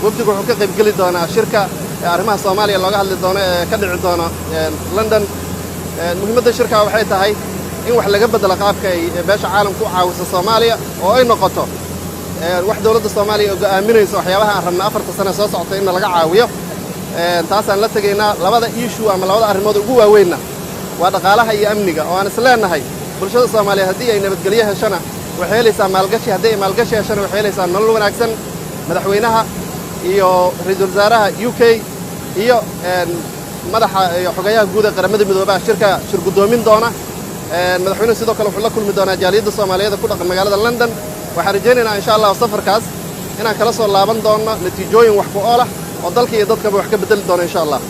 Wafdigu wuxuu ka qaybgeli doonaa shirka arrimaha Soomaaliya looga hadli doono ee ka dhici doona London. Muhiimadda shirkaa waxay tahay in wax laga beddelo qaabka ay beesha caalamku u caawiso Soomaaliya, oo ay noqoto wax dowladda Soomaaliya go'aaminayso waxyaabaha aan rabna 4ta sane soo socota inna laga caawiyo. Taasaan la tegaynaa. Labada issue ama labada arrimood ugu waaweynna waa dhaqaalaha iyo amniga, oo aan is leenahay bulshada Soomaaliyeed haddii ay nabadgelyo heshana waxay helaysaa maalgashi, haddii ay maalgashi heshana waxay helaysaa nolol wanaagsan. Madaxweynaha iyo ra-iisul wasaaraha UK iyo madaxa iyo xogayaha guud ee Qaramada Midoobaha shirka shir guddoomin doona. Madaxweynuhu sidoo kale wuxuu la kulmi doonaa jaaliyadda Soomaaliyeed ku dhaqan magaalada London. Waxaan rajaynaynaa, insha Allah, safarkaas inaan kala soo laaban doonno natiijooyin wax ku ool ah oo dalka iyo dadkaba wax ka beddeli doona, insha Allah.